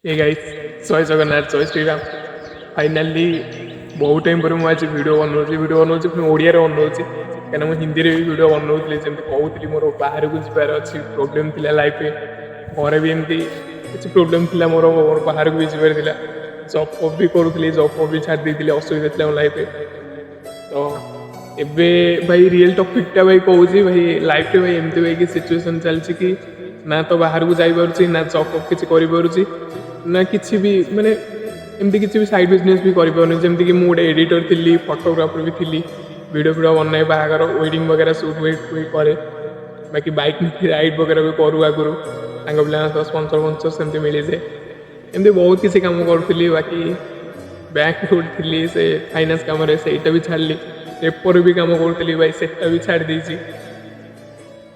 ହେ guys, ଜୟ ଜଗନ୍ନାଥ, ଜୟ Shriram. Finally ବହୁତ time ପରେ ମୁଁ ଆଜି ଭିଡ଼ିଓ ବନଉଛି। ଭିଡ଼ିଓ ବନଉଛି ପୁଣି ଓଡ଼ିଆରେ ବନଉଛି, କାହିଁକିନା ମୁଁ ହିନ୍ଦୀରେ ବି ଭିଡ଼ିଓ ବନଉଥିଲି। ଯେମିତି କହୁଥିଲି, ମୋର ବାହାରକୁ ଯିବାର ଅଛି, ପ୍ରୋବ୍ଲେମ୍ ଥିଲା ଲାଇଫ୍ରେ। ଘରେ ବି ଏମିତି କିଛି ପ୍ରୋବ୍ଲେମ୍ ଥିଲା ମୋର, ମୋର ବାହାରକୁ ବି ଯିବାର ଥିଲା। ଜବ୍ ଫବ୍ ବି କରୁଥିଲି, ଜବ୍ ଫବ୍ ବି ଛାଡ଼ି ଦେଇଥିଲି, ଅସୁବିଧା ଥିଲା ମୋ ଲାଇଫ୍ରେ। ତ ଏବେ ଭାଇ ରିଏଲ୍ ଟପିକ୍ଟା ଭାଇ କହୁଛି। ଭାଇ, ଲାଇଫ୍ରେ ଭାଇ ଏମିତି ଭାଇ କି ସିଚୁଏସନ୍ ଚାଲିଛି କି ନା ତ ବାହାରକୁ ଯାଇପାରୁଛି, ନା ଜବ୍ ଫବ୍ କିଛି କରିପାରୁଛି, ନା କିଛି ବି ମାନେ ଏମିତି କିଛି ବି ସାଇଡ଼୍ ବିଜନେସ୍ ବି କରିପାରୁନି। ଯେମିତିକି ମୁଁ ଗୋଟେ ଏଡ଼ିଟର୍ ଥିଲି, ଫଟୋଗ୍ରାଫର୍ ବି ଥିଲି, ଭିଡ଼ିଓ ଫିଡ଼ିଓ ବନାଏ, ବାହାଘର ୱେଡ଼ିଙ୍ଗ ବଗେରା ସୁଟ୍ ବି କରେ। ବାକି ବାଇକ୍ ରାଇଡ଼୍ ବଗେରା ବି କରୁ ଆଗରୁ ସାଙ୍ଗ ପିଲାଙ୍କ ସହ, ସ୍ପନ୍ସର୍ ଫନ୍ସର୍ ସେମିତି ମିଳିଯାଏ। ଏମିତି ବହୁତ କିଛି କାମ କରୁଥିଲି। ବାକି ବ୍ୟାଙ୍କ ଗୋଟେ ଥିଲି, ସେ ଫାଇନାନ୍ସ କାମରେ, ସେଇଟା ବି ଛାଡ଼ିଲି। ପେପର ବି କାମ କରୁଥିଲି ଭାଇ, ସେଟା ବି ଛାଡ଼ି ଦେଇଛି।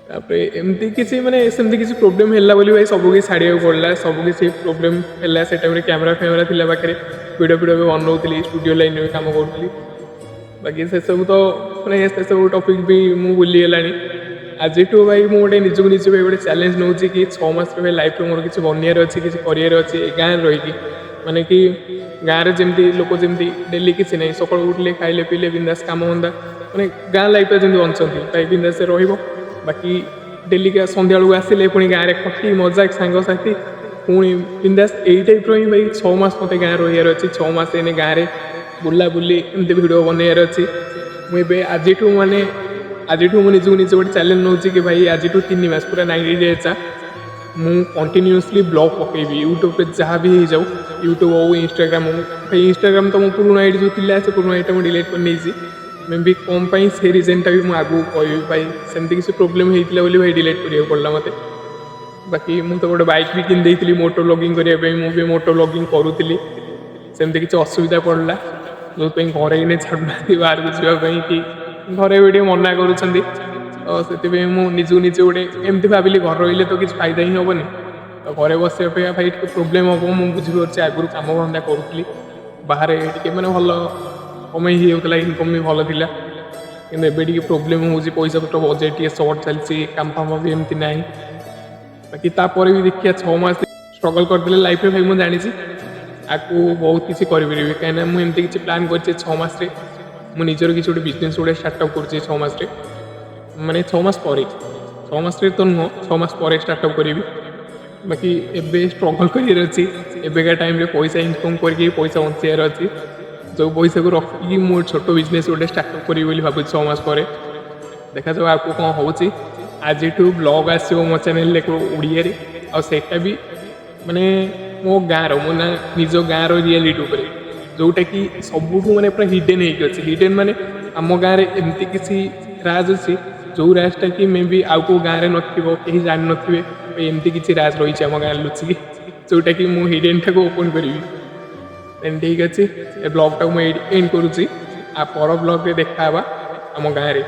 ତାପରେ ଏମିତି କିଛି ମାନେ ସେମିତି କିଛି ପ୍ରୋବ୍ଲେମ୍ ହେଲା ବୋଲି ଭାଇ ସବୁ କିଛି ଛାଡ଼ିବାକୁ ପଡ଼ିଲା। ସବୁ କିଛି ପ୍ରୋବ୍ଲେମ୍ ହେଲା। ସେ ଟାଇମ୍ରେ କ୍ୟାମେରା ଫ୍ୟାମେରା ଥିଲା ପାଖରେ, ଭିଡ଼ିଓ ଫିଡ଼ିଓ ବି ବନଉଥିଲି, ଷ୍ଟୁଡ଼ିଓ ଲାଇନ୍ରେ ବି କାମ କରୁଥିଲି। ବାକି ସେସବୁ ତ ମାନେ ସେସବୁ ଟପିକ୍ ବି ମୁଁ ଭୁଲିଗଲାଣି। ଆଜିଠୁ ଭାଇ ମୁଁ ଗୋଟେ ନିଜକୁ ନିଜେ ଭାଇ ଗୋଟେ ଚ୍ୟାଲେଞ୍ଜ ନେଉଛି କି 6 ମାସରେ ଭାଇ ଲାଇଫ୍ରେ ମୋର କିଛି ବନିବାର ଅଛି, କିଛି କରିବାର ଅଛି। ଏ ଗାଁରେ ରହିକି, ମାନେ କି ଗାଁରେ ଯେମିତି ଲୋକ ଯେମିତି ଡେଲି କିଛି ନାହିଁ, ସକାଳୁ ଉଠିଲେ, ଖାଇଲେ, ପିଇଲେ, ବିନ୍ଦାସ କାମ ଧନ୍ଦା, ମାନେ ଗାଁ ଲାଇଫ୍ରେ ଯେମିତି ବଞ୍ଚନ୍ତି ଭାଇ, ବିନ୍ଦାସରେ ରହିବ। ବାକି ଡେଲିକା ସନ୍ଧ୍ୟାବେଳକୁ ଆସିଲେ ପୁଣି ଗାଁରେ ଖଟି ମଜାକ ସାଙ୍ଗସାଥି, ପୁଣି ବିନ୍ଦାସ, ଏଇ ଟାଇପ୍ର ହିଁ ଭାଇ 6 ମାସ ମୋତେ ଗାଁରେ ରହିବାର ଅଛି। 6 ମାସ ଏଇନେ ଗାଁରେ ବୁଲାବୁଲି, ଏମିତି ଭିଡ଼ିଓ ବନେଇବାର ଅଛି। ମୁଁ ଏବେ ଆଜିଠୁ, ମାନେ ଆଜିଠୁ ମୁଁ ନିଜକୁ ନିଜେ ଗୋଟେ ଚ୍ୟାଲେଞ୍ଜ ନେଉଛି କି ଭାଇ ଆଜିଠୁ 3 ମାସ ପୁରା 90 ଡେଜ୍ ମୁଁ କଣ୍ଟିନ୍ୟୁଅସଲି ବ୍ଲଗ୍ ପକେଇବି ୟୁଟ୍ୟୁବରେ, ଯାହା ବି ହେଇଯାଉ। ୟୁଟ୍ୟୁବ୍ ହଉ, ଇନଷ୍ଟାଗ୍ରାମ ହଉ। ଭାଇ, ଇନଷ୍ଟାଗ୍ରାମ ତ ମୋ ପୁରୁଣା ଆଇଡ଼ି ଯେଉଁ ଥିଲା, ସେ ପୁରୁଣା ଆଇଡ଼ିଟା ମୁଁ ଡିଲିଟ୍ କରିନେଇଛି। ମେ ବି କ'ଣ ପାଇଁ, ସେ ରିଜନ୍ଟା ବି ମୁଁ ଆଗକୁ କହିବି। ଭାଇ, ସେମିତି କିଛି ପ୍ରୋବ୍ଲେମ୍ ହେଇଥିଲା ବୋଲି ଭାଇ ଡିଲିଟ୍ କରିବାକୁ ପଡ଼ିଲା ମୋତେ। ବାକି ମୁଁ ତ ଗୋଟେ ବାଇକ୍ ବି କିଣି ଦେଇଥିଲି ମୋଟୋ ବ୍ଲଗିଂ କରିବା ପାଇଁ। ମୁଁ ବି ମୋଟୋ ବ୍ଲଗିଂ କରୁଥିଲି। ସେମିତି କିଛି ଅସୁବିଧା ପଡ଼ିଲା, ଯେଉଁଥିପାଇଁ ଘରେ ଏଇନେ ଛାଡ଼ୁନାହାନ୍ତି ବାହାରକୁ ଯିବା ପାଇଁ କି ଘରେ ବି ଟିକେ ମନା କରୁଛନ୍ତି। ତ ସେଥିପାଇଁ ମୁଁ ନିଜକୁ ନିଜେ ଗୋଟେ ଏମିତି ଭାବିଲି, ଘରେ ରହିଲେ ତ କିଛି ଫାଇଦା ହିଁ ହେବନି। ତ ଘରେ ବସିବା ପାଇଁ ଭାଇ ଟିକେ ପ୍ରୋବ୍ଲେମ୍ ହେବ, ମୁଁ ବୁଝିପାରୁଛି। ଆଗରୁ କାମ ଧନ୍ଦା କରୁଥିଲି ବାହାରେ, ଟିକେ ମାନେ ଭଲ କମେଇ ହେଇଯାଉଥିଲା, ଇନକମ୍ ବି ଭଲ ଥିଲା। କିନ୍ତୁ ଏବେ ଟିକେ ପ୍ରୋବ୍ଲେମ୍ ହେଉଛି, ପଇସା ପତ୍ର ବଜେଟ୍ ଟିକେ ସର୍ଟ ଚାଲିଛି, କାମ ଫାମ ବି ଏମିତି ନାହିଁ। ବାକି ତାପରେ ବି ଦେଖିବା, 6 ମାସ ଷ୍ଟ୍ରଗଲ୍ କରିଦେଲେ ଲାଇଫ୍ରେ ଭାଇ ମୁଁ ଜାଣିଛି ଆକୁ ବହୁତ କିଛି କରିପାରିବି। କାହିଁକିନା ମୁଁ ଏମିତି କିଛି ପ୍ଲାନ୍ କରିଛି, 6 ମାସରେ ମୁଁ ନିଜର କିଛି ଗୋଟେ ବିଜନେସ୍ ଗୋଟେ ଷ୍ଟାର୍ଟଅପ୍ କରୁଛି। 6 ମାସରେ, ମାନେ 6 ମାସ ପରେ, 6 ମାସରେ ତ ନୁହଁ, 6 ମାସ ପରେ ଷ୍ଟାର୍ଟଅପ୍ କରିବି। ବାକି ଏବେ ଷ୍ଟ୍ରଗଲ୍ କରିବାର ଅଛି। ଏବେକା ଟାଇମ୍ରେ ପଇସା ଇନକମ୍ କରିକି ପଇସା ବଞ୍ଚେଇବାର ଅଛି, ଯେଉଁ ପଇସାକୁ ରଖିକି ମୁଁ ଛୋଟ ବିଜନେସ୍ ଗୋଟେ ଷ୍ଟାର୍ଟଅପ୍ କରିବି ବୋଲି ଭାବୁଛି 6 ମାସ ପରେ। ଦେଖାଯାଉ ଆଗକୁ କ'ଣ ହେଉଛି। ଆଜିଠୁ ବ୍ଲଗ୍ ଆସିବ ମୋ ଚ୍ୟାନେଲରେ ଓଡ଼ିଆରେ, ଆଉ ସେଇଟା ବି ମାନେ ମୋ ଗାଁର, ମୋ ନା ନିଜ ଗାଁର ରିଆଲିଟି ଉପରେ, ଯେଉଁଟାକି ସବୁଠୁ ମାନେ ପୁରା ହିଡ଼େନ୍ ହେଇକି ଅଛି। ହିଡ଼େନ୍ ମାନେ ଆମ ଗାଁରେ ଏମିତି କିଛି ରାଜ ଅଛି, ଯେଉଁ ରାଜଟା କି ମେ ବି ଆଉ କେଉଁ ଗାଁରେ ନଥିବ, କେହି ଜାଣିନଥିବେ। ଏମିତି କିଛି ରାଜ ରହିଛି ଆମ ଗାଁରେ ଲୁଚିକି, ଯେଉଁଟାକି ମୁଁ ହିଡ଼େନ୍ଟାକୁ ଓପନ୍ କରିବି। ଦେନ୍ ଠିକ୍ ଅଛି, ଏ ବ୍ଲଗ୍ଟାକୁ ମୁଁ ଏଇଠି ଏଣ୍ଡ କରୁଛି। ଆଉ ପର ବ୍ଲଗ୍ରେ ଦେଖା ହେବା ଆମ ଗାଁରେ।